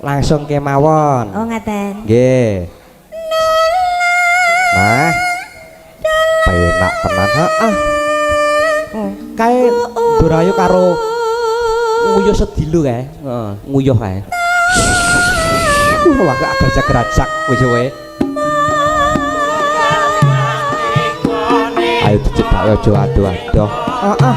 Langsung kemawon. Oh, ngaten. Nggih. Nah. Penak tenan, heeh. Kae Ndurayu karo nguyuh sedilu kae. Heeh, nguyuh kae. Wah, gerajak-gerajak wis kowe. Ayo dicedhake aja ado-ado. Heeh.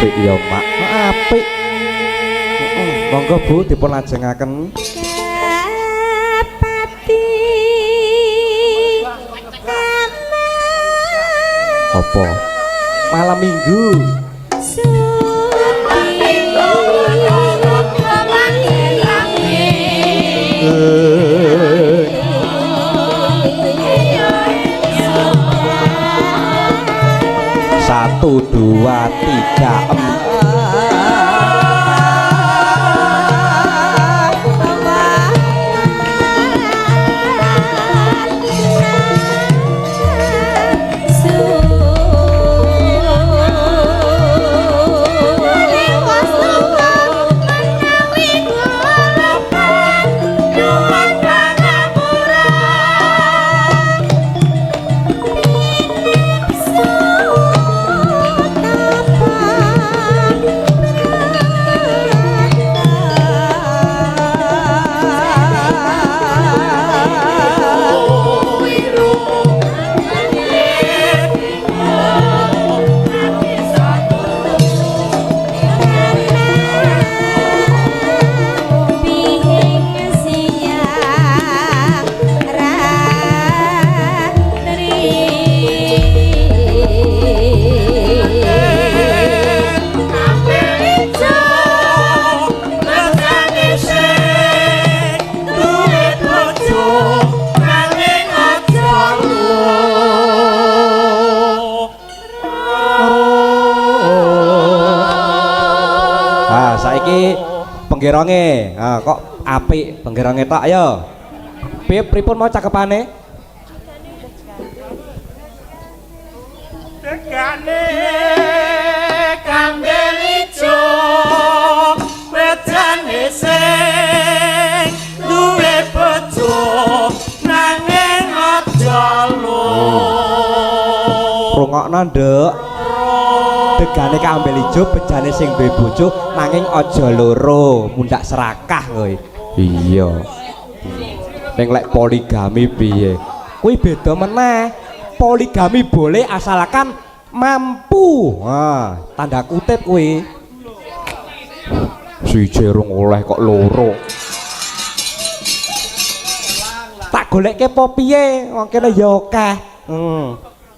Apik ya, Mak. Apik. Monggo Bu dipun lajengaken. Pati. Apa? Malam Minggu. Satu, dua, tiga, empat. Ah, saiki penggeronge. Ah, kok apik penggeronge tok ayo. Piye pripun mau cakepane? Tegane kambel ijo wejane sing duwe bojo nanging aja lho. Rungokno, Nduk. Degane kambel ijo bejane sing duwe bojo nanging aja loro, mundak serakah kowe. Iya. Ning lek poligami piye? Kuwi beda meneh. Poligami boleh asalkan mampu. Nah, tanda kutip kuwi. Siji rung oleh kok loro. Tak golekke po piye? Wong kene ya akeh.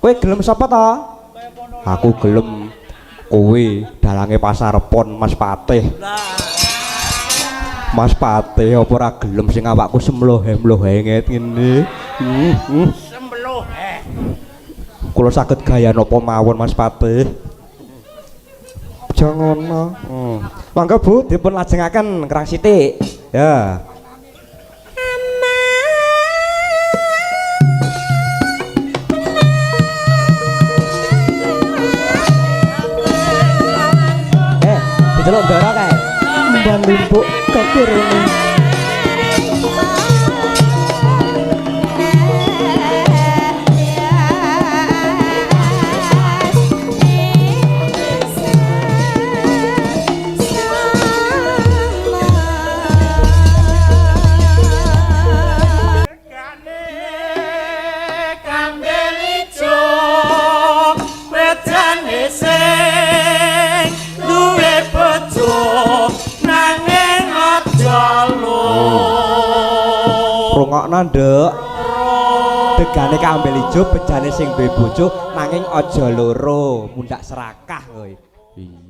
Kowe gelem sapa to? Aku gelem kowe dalange pasar pon Mas Patih. Mas Patih apa ora gelem sing awakku semlohe-mlohe ngene. Semlohe. Kula saged gaya napa mawon Mas Patih. Aja ngono. Monggo Bu dipun lajengaken kerang sithik. Ya. Diceluk ndara kae. Kembang limpuk kekirene. Tegane kambil ijo bejane sing duwe bojo nanging aja loro. Rungokno, Nduk. Degane kambil ijo bejane sing duwe bojo nanging aja loro, mundhak serakah kowe. Iya.